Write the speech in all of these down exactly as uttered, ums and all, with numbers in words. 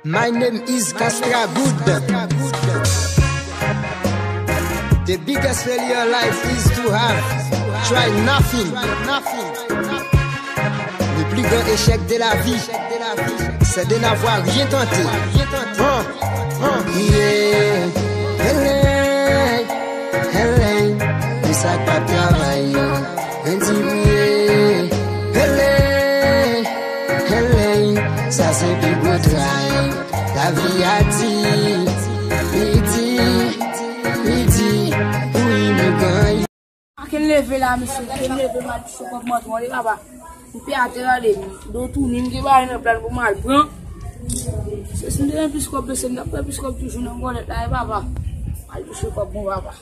My name is Castra Good. The biggest failure in life is to have try nothing. Le plus grand échec de la vie, c'est de n'avoir rien tenté. Hein? Hein? Yeah. Hello. Hello. Pou sa k pa travay yo. Mwen di wi, hello, hello, sa se pi gwo tray. Lavi a di, li di, li di, pou imigran. Ken leve la, mesye, ken leve, m al touche kòb mwen, tande papa. M pe atè, tande, do tounen, m gen bagay nan plan pou m al pran. Se si m te gen plis kòb, mesye, m t ap fè plis kòb toujou nan bòlèt la, e papa. M al touche kòb mwen, papa.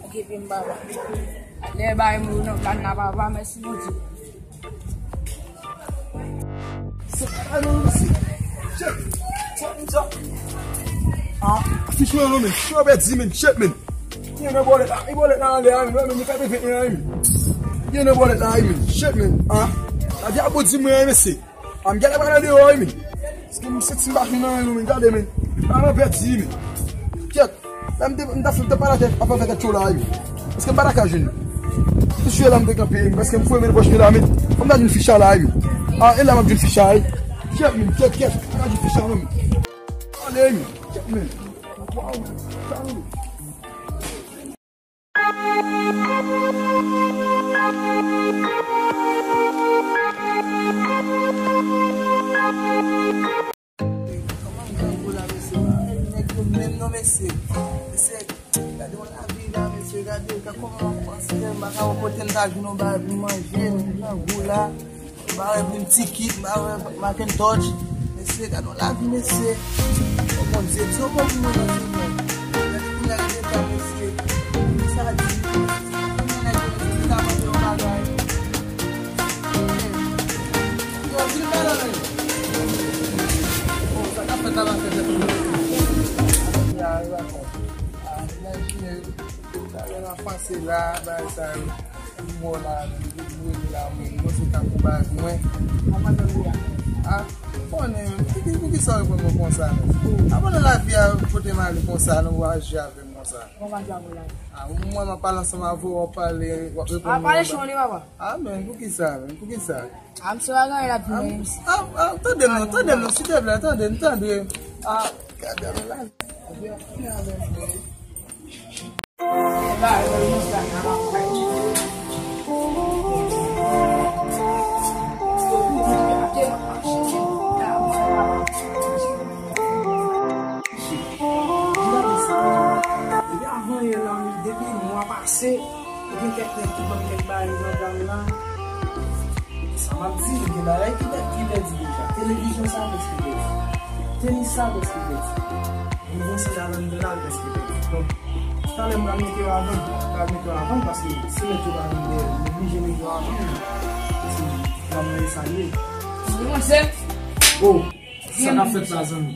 Okipe m, papa. Lè bay moun nan plan la, papa, mèsi Bondye. Ah, fich mwen non, men. Fich mwen pèdi, men. Shit, men. Gen nan bòlèt la, e bòlèt la anlè a, men. Wè, men, li ka te fè, men. Gen nan bòlèt la, men. Shit, men. Ah, la di a bò di mwen, men, se. A m genlè pral andeyò wi, men. Paske m santi m pa fin anyen non, men, gade, men. Pale anpè di, men. Kyèt. Lè m te, m ta fè, m ta pale atè, ap fè tèt cho la, wi, men. Paske m pa ta ka jwenn. M sou la m te kanpe, men, paske m foure men nan pòch mwen la, men. Fò m ta jwenn fich la, wi, men. A, e la m ap jwenn fich la, wi. Kyèt, men, kyèt, kyèt. M pa jwenn fich la, non, men. Ale, men. Kyèt, men. Waw, sa, men. Kòman grangou la, mesye? Nèg yo menm non, mesye. Mesye, gade yon lavi la, mesye. Gade, gade kòman m panse, m pa ka wè kote m ta jwenn yon bagay pou m manje, menm grangou la. M pa wè pou m tikit, m pa wè Macintosh. Mesye, gade yon lavi, mesye. O Bondye, di yon bon pou mwen nan Senyè. Gade kounye a, gade eta, mesye. Sa di, mesye, sa di, mesye, ta mande yon bagay. Yo, di l pa la, men. Bon, sa k ap fèt la, la fèt, mesye. Ya, ya, ya. Ah, imajine, talè m ap panse la, bagay sa yo. Bon, la, mwen, mwen, mwen, mwen, se ka pou bagay mwen. A, madanm li a. A, konnen, men, pou ki, pou ki sa w reponn mwen konsa, men? A, pandan lavi a, kote m ale konsa, non, w aji avè m konsa. Bon, pa di avè la. A, mwen, m ap pale ansanm avè w, w ap pale, w ap reponn mwen. A, pale chon li, papa. A, men, pou ki sa, men? Pou ki sa? A, m se bagay la, pi, men. A, a, tande m non, tande m non, silteplè, tande m, tande. A, gade avè la. Depi avan yè la, depi mwa pase, gen kèk nèg ki ban m kèk bagay nan dam nan. Sa m ap di, gen bagay ki pè-, ki pèdi deja. Televizyon sa prèske pèdi. Tenis sa prèske pèdi. Yon bon sandal anndan la prèske pèdi. Donk, talè m pral mete yo avan, m pral mete yo avan paske si mèt yo pa vin dèyè m, m oblije mete yo avan. Paske m ap mande sa l ye. Wi, monchè. Oh, sa k ap fèt la, zanmi?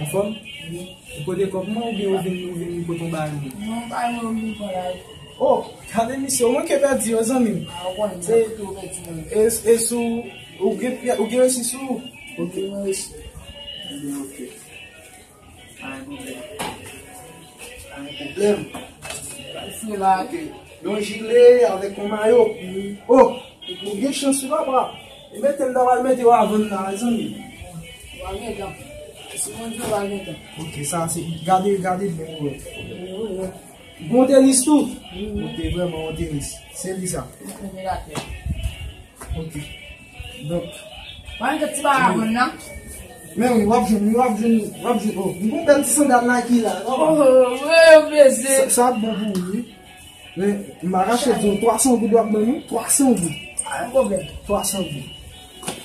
Anfòm? Wi. Ou pote kòb mwen oubyen ou vin, ou vin pote yon bagay mwen? Non, bagay mwen ou vin pran la. Oh, gade misye, ou manke pèdi yo, zanmi m. Ah, ou konnen, se kote ou pèdi mwen. E, e sou, ou gen, ou gen resi sou ou? Ok. Ou gen resi. Ebyen, ok. Pa gen pwoblèm. Pa gen pwoblèm. Pral fouye la. Ok. Yon jile avèk yon mayo. Wi. Oh, ou gen chans wi, papa. E mete m ta pral mete yo avan la, zanmi. Ou pa gen tan. Si Bondye ou pa gen tan. Ok, sa se, gade, gade byen, wi. Wi, wi, wi. Bon tenis tou? Wi, wi. Ok, vrèman bon tenis. Se li sa. Wi, wi, wi. Ok. Donk. Pa gen ti bagay avann nan. Men wi, w ap jwenn, w ap jwenn, w ap jwenn. Oh, m gon bèl ti sandal Nike la. Oh, oh, oh, plezi. Sa, sa ap bon pou ou, wi. Men, m pa kache di w, twa san goud w ap ban m, wi. Twa san goud. Pa gen pwoblèm. Twa san goud.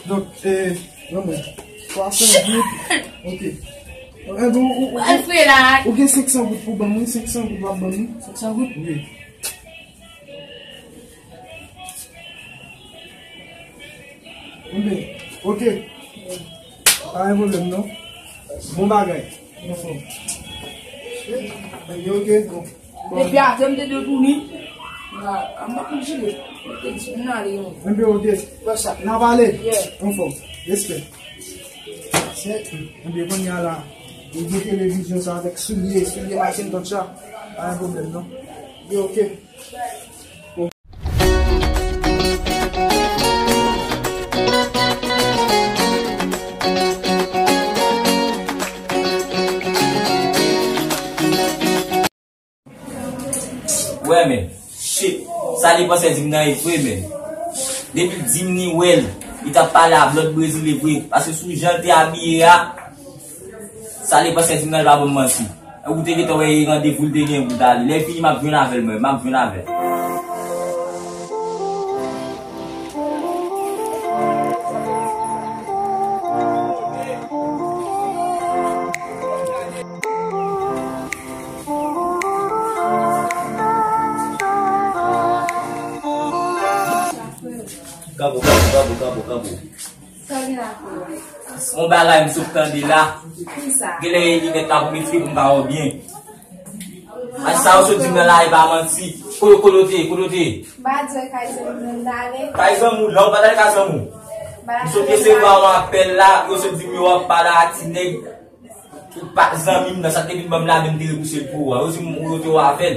Donk, eh, ban mwen. Twa san goud. Ok. Enben, ou, ou, ou, ou gen senk san goud pou ban m, wi. Senk san goud w ap ban m, wi. Senk san goud? Wi. Enben, ok. Pa gen pwoblèm, non. Bon bagay. Anfòm. Enben, ok, bon. Depi atè m te dwe tounen. Nan, an pa konn jile. M te di m nan ale yon. Enben, oke. Wè sa. N ap ale. Yeah. Anfòm. Respè. Se, enben, kounye a la, li gen televizyon sa avèk soulye, soulye Mackintosh la. Pa gen pwoblèm, non. Yo, oke. Wè, men, shit, sa li panse di m nan e vre, men. Depi l di m li wè l, li t ap pale a blòd brezile vre. Paske sou jan l te abiye a, sa li panse di m nan, li pa ban m manti. Ou te gentan wè e randevou l te gen pou l t ale. Lè l fini, m ap jwenn avè l, mwen, m ap jwenn avè l. Kanpe, kanpe, kanpe, kanpe, kanpe. Sa gen la, frè? Yon bagay m sot tande la. Kisa? Genlè e linèt la pou m retire pou m ka wè byen. A sa yo sot di m nan la, e pa manti. Kote, kote w te ye? Kote w te ye? M pa di w e kay zanmi m nan m t ale. Kay zanmi w? Non, w pa t ale kay zanmi w. M sot resevwa yon apèl la, yo sot di m yo ap pale a ti nèg ki pa zanmi m nan, sa k te vin ban m la, men m te repouse l pou ou a. Yo di m ou yo te wè avè l.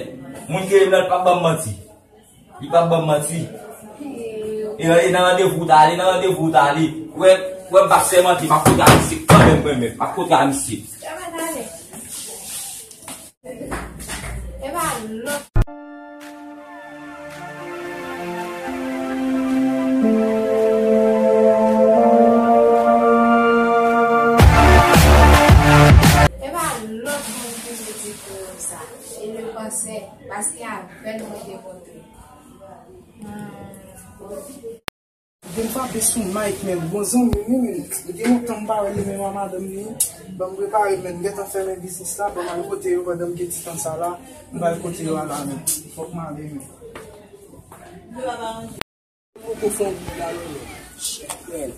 Moun ki rele m nan, li p ap ban m manti. Li p ap ban m manti. E, e nan randevou w t ale, nan randevou w t ale. Wè, wè m p ap sèmante, m ap kote a misye kanmenm, mwen menm. M ap kote a misye. Epa lòt. Epa lòt moun ki soti pou sa. E le panse, paske avè l mwen te kontre. Hmm. Gen frape sou Mike, men bon zanmi m wi, men. Li gen lontan m pa wè li menm a madanm li. Ban m prepare, men. M gentan fèmen biznis la, ban m al kote yo pandan m gen ti tan sa la. M pral kote yo a la, men. Fòk m ale, men. Poko fè yon goud la, non, men. Shit, men.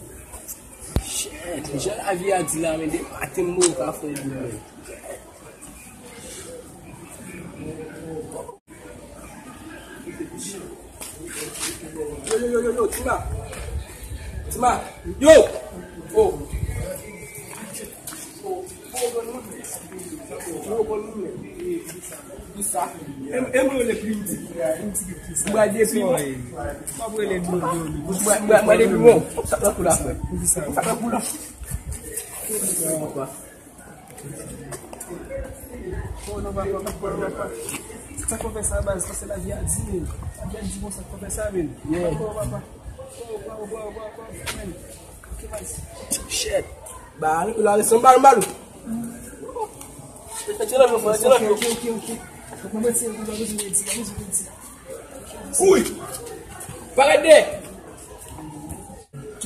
Shit, jan lavi a di la, men, de maten m mwen ka fè yon goud, men. Yo, yo, yo, yo, yo, Tima. Tima. Yo! Oh. Yo, bon, nou. Yo, bon, nou. Kisa? E, e mwen rele Plimti. Mwen rele Plimti. Mwen rele Plimti. Sa t ap kou la, frè? Sa t ap kou la. Oh, non, papa, papa, papa. Sa k fè sa, baz? Paske lavi a di, men. Lavi a di konsa, k fè sa, men. Yeah. Papa, papa. Oh, papa, papa, papa, men. Ok, baz. Shit. Ba, la, lese m ba l, ba l. Mete lòt, mete lòt. Ok, ok, ok. Mwen mete, mwen mete, mwen mete. Uy! Parèt dèyè! Ok.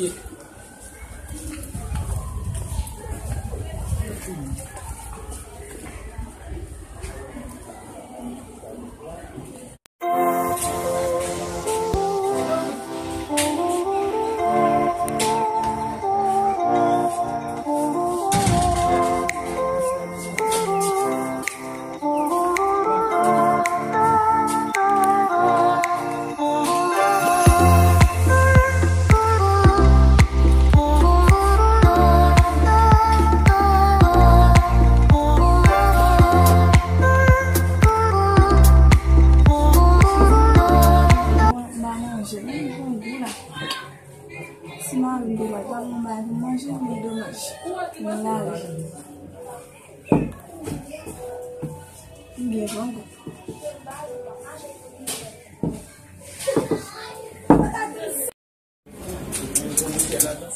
Manje, men yon gou la. Si mari m te la, pa bon bagay pou manje, men domaj. Men lavi. M byen grangou.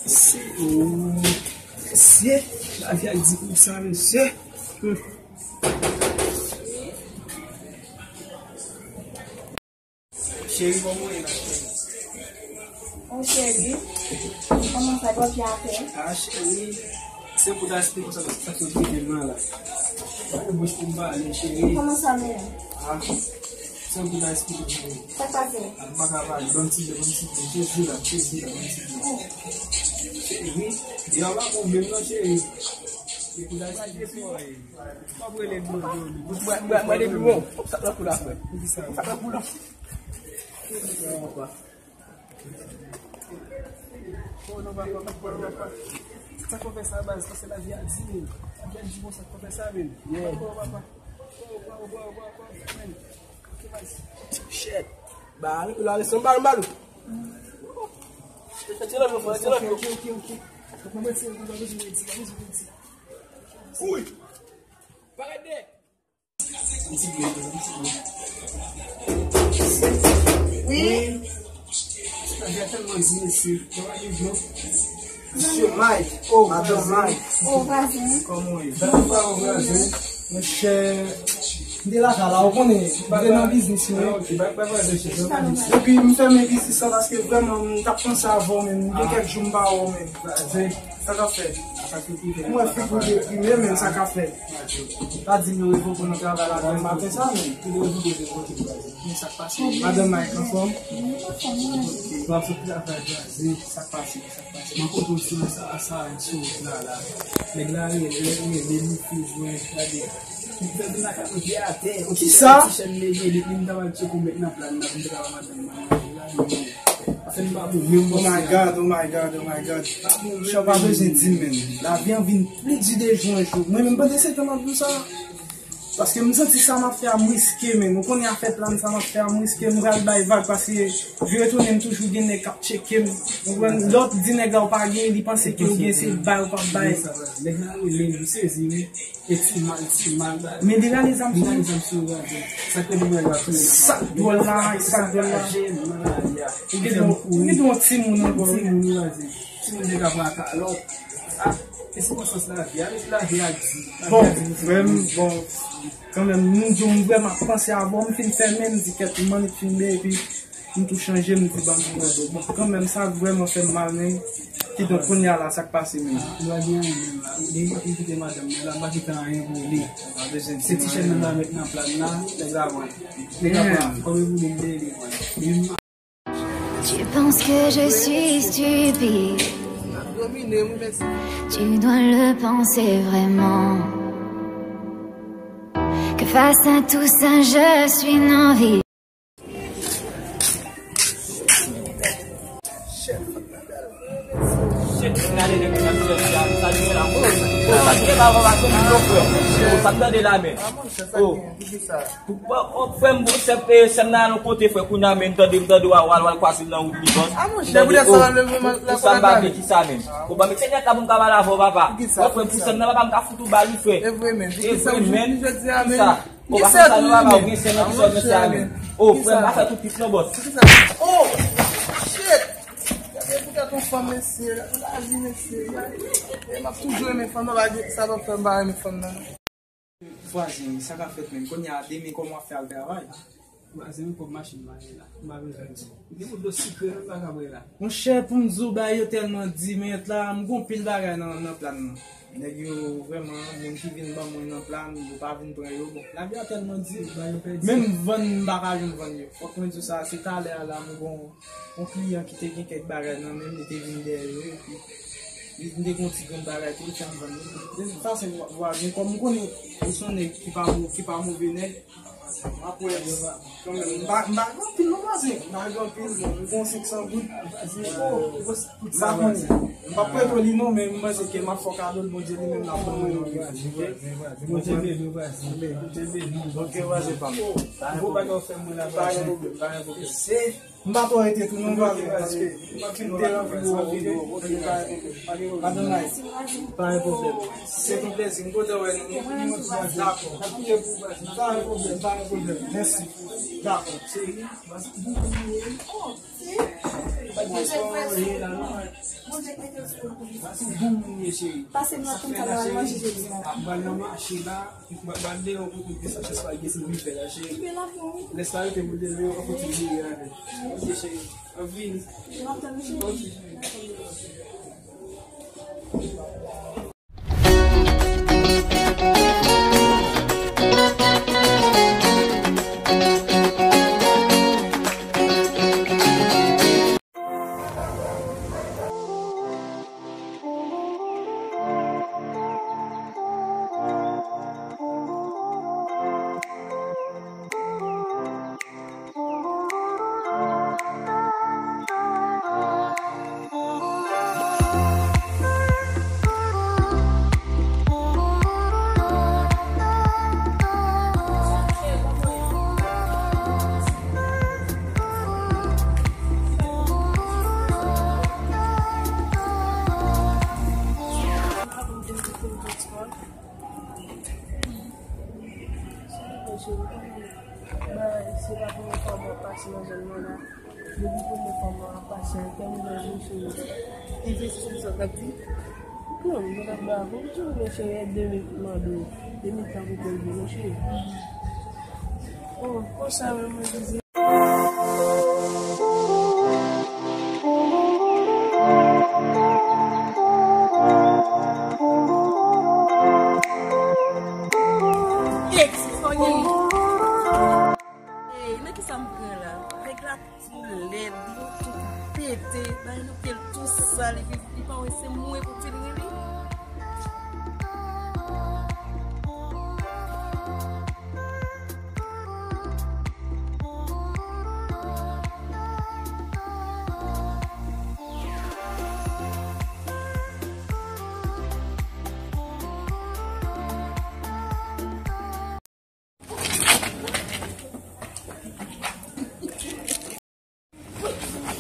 Mesye, oh, mesye, lavi a di konsa, mesye. Hmm. Cheri, kòman w ye la, cheri? Oh, cheri, kòman sa, w ap byen atè? Ah, cheri, se pou ta esplike w sa, sa k sot rive m nan la. Gade bouch pou m pale, cheri. Kòman sa menm? Ah, se pou ta esplike w, cheri. Sa k pase? Ah, m pa ka pale, ban m ti byen, ban m ti byen. Jezi la, Jezi la, ban m ti byen. Oh. Cheri, yè a pa bon menm non, cheri. Mwen, mwen, mwen, depi bon. Sa pran kou la, frè. Sa pran kou la. Oh, non, papa, papa, papa. Sa k fè sa, baz? Paske lavi a di, men. Lavi a di, bon, sa k fè sa, men. Yeah. Oh, papa. Oh, papa, papa, papa, men. Ok, baz. Shit. Ba, ale, la, ale, san bal, bal. Fè ti lòt, fè ti lòt. Ok, ok, ok, ok. Mwen, mwen, mwen, mwen, mwen, mwen, mwen, mwen, mwen. Wi. Parèt dèyè. Wi. Sa fè tèlman di, mesye. Mesye Mike. Oh, madanm Mike. Oh, vwazen. Kòman w ye? Kòman w ye, vwazen? Monchè, m te lakay la, ou konnen, m te nan biznis mwen. Epi m fèmen biznis la paske vrèman m t ap panse avè w menm. M gen kèk jou m pa wè w menm. Sa k ap fèt? Mwen fou deprime menm, sa k ap fèt? Pa di m yo revoke w nan travay la demen maten sa menm. Men sa k pase? Madanm Mike anfòm? Bon, se travay, sa k pase? Mwen kontan ti sa, sa, sou wout la, la. Nèg la rele, rele, li fou jwenn, gade. Li fè vin lakay mwen, li atè. Kisa? Ti chèn leve, li, li m ta pral tcheke w met nan plan nan, pou m te ka ba madanm mwen manje la, men afè m pa bon, menm. Oh my God, oh my God, oh my God. Chan pa bezwen di m, men. Lavi an vin pi di de jou an jou. Mwen menm, pandan se tan m ap di w sa, paske m santi sa m ap fè a m riske, men ou konnen afè plan sa m ap fè a m riske, m pral bay vag, paske vire tounen m toujou gen nèg k ap tcheke m. Ou konprann? Lè w di nèg la ou pa gen, li panse ke ou gen, se bay ou p ap bay. Nèg la rele m, m sezi, wi. E ti mal, ti mal. Men li rale zam sou ou. Li rale zam sou ou, wi. Sa k fè pou mwen la tounen nan. Sa k dwòl la, sa k dwòl la. Ou gen yon, ou gen yon timoun ankò. Timoun, wi, wi. Timoun te ka pran kalòt. Ah, e sikonstans lavi a, lavi a di. Bon, frè m, bon, kanmenm, m di w, m vrèman ap panse avè w, m fin fèmen, m di kèt, m annik filme, epi m tou chanje, m di ban m yon do. Bon, kanmenm, sa vrèman fè m mal, men, kidonk, kounye a la, sa k pase menm? Ah, m pa gen anyen menm la. Depi m kite madanm mwen la, m pa kite anyen pou li. Se ti chèn nan m met nan plan nan, nèg la pran. Nèg la pran. Kòm e pou li, m peye li, pran. Tu penses que je suis stupide. Tu dois le penser vraiment. Que face à tout ça, je suis non-vivant. Shit, gade nèg nan chèch la, sa li la. Oh, oh, sa li la, papa, se moun yo frè. Oh, sa m tande la, men. Oh. Pou, pou, oh, frè m, bon, sèm, eh, sèm nan al yon kote, frè, kounye a, men, m tande, m tande w al, w al kwaze l nan wout li, bòs. Ah, monchè, poutèt sa, w al leve m, pou sa m pa vle di sa, men. Bon, ban m ekspedyan la pou m ka pale avè w, papa. Bon, frè m, pou sèm nan, papa, m ka fout ou bal, wi, frè. E vre, men. E vre, men. Ki sa? Bon, pa fè sa, non, papa, ou gen sèm nan ki sòt nan sa, men. Oh, frè m, pa fè tout pis, non, bòs. Oh, shit! Gade poutèt yon fanm, mesye. Lavi, mesye. E m ap toujou renmen fanm nan, pa gen sa p ap fè m pa renmen fanm nan. Vwazen, sa k ap fèt menm? Kounye a, demen, kòman w ap fè al travay? Vwazen, kòb machin mwen la, m pa bezwen di. Gen moun dlo sikre, m pa ka bwè la. Monchè, pou m di w, bagay yo tèlman di, men yèt la, m gon pil bagay nan, nan plan nan. Nèg yo, vrèman, moun ki vin ban mwen nan plan, yo pa vin pran yo. Bon, lavi a tèlman di, menm vann, m pa ka janm vann yo. Fòk mwen di w sa, se talè a la, m gon yon kliyan ki te gen kèk bagay nan men l, li te vin dèyè yo, epi li te gen yon ti grenn bagay tou, li fè m vann li. De tout fason, vwazen, kòm m konnen ou se yon nèg ki pa mo-, ki pa move nèg, m ap wè, kanmenm, m pa, m pa gen anpil non, vwazen, m pa gen anpil, bon, m gon senk san goud, m pa konnen, m p ap prete w li non, men m panse ke m ap fè w kado l, Bondye li menm l ap ban mwen yon. Ok, vwazen pa m. Pa gen pwoblèm, pa gen pwoblèm. M pa twò rete tou non, vwazen, paske m ap fin deranj ou, ok? Madanm Nice, pa gen pwoblèm. Se yon plezi, m kontan wè nou. Dakò. Pa gen pwoblèm, pa gen pwoblèm. Mèsi. Dakò. Cheri, se bon moun ye la, non? Bon moun ye, cheri. Pase m nan konn sa nou al manje jodi a. M pral nan mache la. Ba, ba, deyò pou koute sa chèz pa gen si vin fè la, cheri. Lè sa yo te pou devye, yo kontinye jere avè. Ok, cheri. An vini. Ok, cheri. Se sou sa k ap di. Non, mwen pa ba. Pou ki ou mèche e de minit mande w? De minit la pou kòl vin, mèche. Oh, konsa menm mwen di. Ey, nan ki sa m pran la? Nèg la tou lèd, li tou pete, bay nou ke l tou sal, epi li pa wè se mwen pou fè l rele.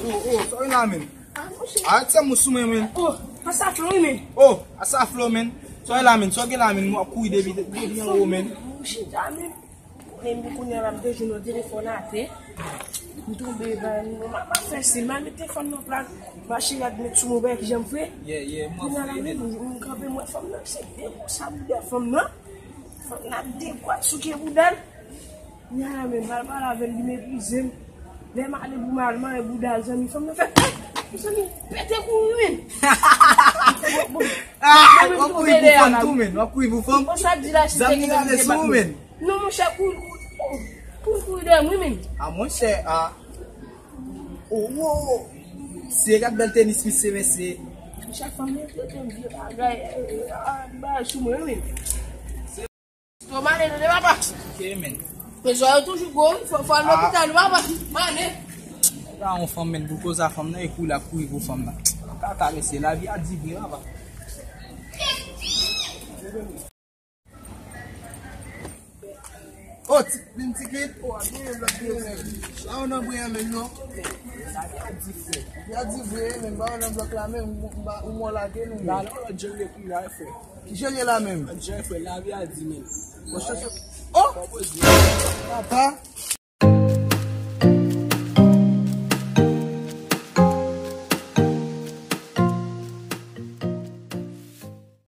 Oh, oh, sa w la menm? Arèt fè mou sou mwen, menm. Oh, a sa flo, wi, menm. Oh, a sa flo, menm. Sa w la menm? Sa w gen la menm? W ap kouri depi, depi anwo, menm. Mouche, ja, menm. Konnen m kounye a la, m te jwenn yon telefòn atè. M tonbe, ben, m ap fè siy, m al met telefòn nan plat. Mache gad met sou mwen, ki jan m fè. Yeah, yeah, m ap fè. Kounye a la, menm, m kanpe, m wè fanm nan, se de kou sa bouda fanm nan. Fanm nan ap dekwat souke bouda l. Nya la menm, m al pale avè l, li meprize m. Lè m ale pou m al mare bouda l, zanmi, fanm nan fè, eh! Zanmi, pete kouri, menm. Ah, w ap kouri pou fanm tou, menm. W ap kouri pou fanm. Zanmi, rale sou ou, menm. Non, monchè, kouri, kouri, kouri, kouri dèyè m, wi, menm. Ah, monchè, ah. Oh, oh, oh. Se gad bèl tenis, mesye, mesye. Chak fanm nan trete m vye bagay, eh, eh, ah, bagay sou mwen, wi. Tro male, tande, papa. Ok, men. Bezwen yo toujou gwo, wi. Fò, fò al lopital, wi, papa. Male. Gade yon fanm, men, pou koz a fanm nan, e kou l ap kouri pou fanm nan. Kaka, mesye, lavi a di vre, papa. Oh, ti, vin ti kit. Oh, ap gen lòt gen nèg. La, ou nan bri an menm, non? Lavi a di vre. Lavi a di vre, men ba nan blòk la menm, ou mò lage nou menm. Ba nan lòt jan de kou la, frè. Ki jan ye la menm? Lòt jan, frè, lavi a di menm. Oh! Papa!